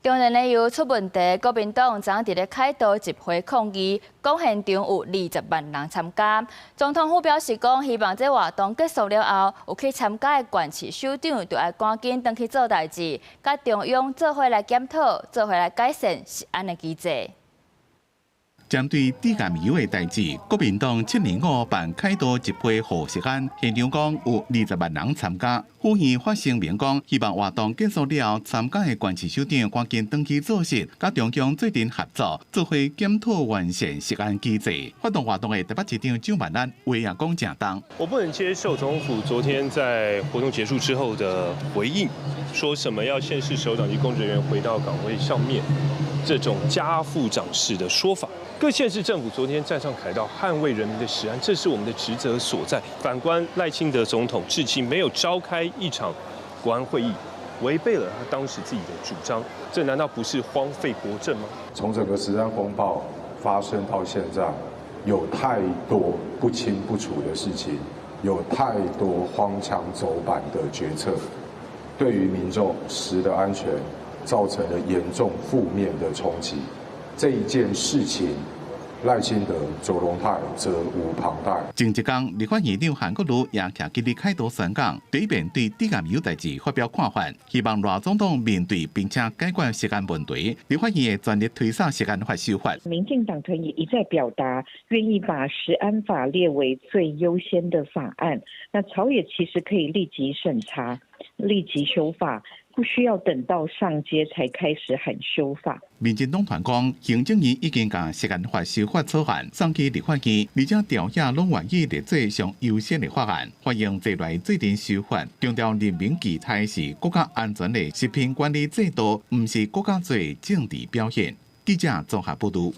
中電的油出問題，國民黨昨佇咧凱道集會抗議，講現場有20萬人參加。總統府表示講，希望這活動結束了後，有去參加的縣市首長就愛趕緊轉去做代誌，佮中央做伙來檢討，做伙來改善食安的機制。針對致癌油的代誌，國民黨7/5辦凱道集會護食安，現場講有20萬人參加。府院發聲明講，希望活動結束了後，參加的縣市首長趕緊轉去做事，佮中央做陣合作，做伙檢討完善食安機制。發動活動的台北市長蔣萬安話也講誠重。我不能接受總統府昨天在活動結束之後的回應，說什麼要縣市首長及公職人員回到崗位上面，這種家父長式的說法。各縣市政府昨天站上凱道，捍衛人民的食安，這是我們的職責所在。反觀賴清德總統至今沒有召開一場國安會議，違背了他當時自己的主張，這難道不是荒廢國政嗎？從整個食安風暴發生到現在，有太多不清不楚的事情，有太多荒腔走板的決策，對於民眾食的安全造成了嚴重負面的衝擊。這一件事情，賴清德、卓榮泰責無旁貸。前一工，立法院長韓國瑜也徛佇咧凱道宣講，第一遍對致癌油代誌發表看法，希望賴總統面對並且解決食安問題。立法院會全力推動食安法修法。民進黨團也一再表達願意把食安法列為最優先的法案。那朝野其實可以立即審查、立即修法，不需要等到上街才開始喊修法。民進黨團講，行政院已經共食安法修法草案送去立法院，而且朝野攏願意列做上優先的法案，歡迎齊來做陣修法。強調人民期待是國家安全的食品管理制度，毋是國家做政治表現。記者綜合報導。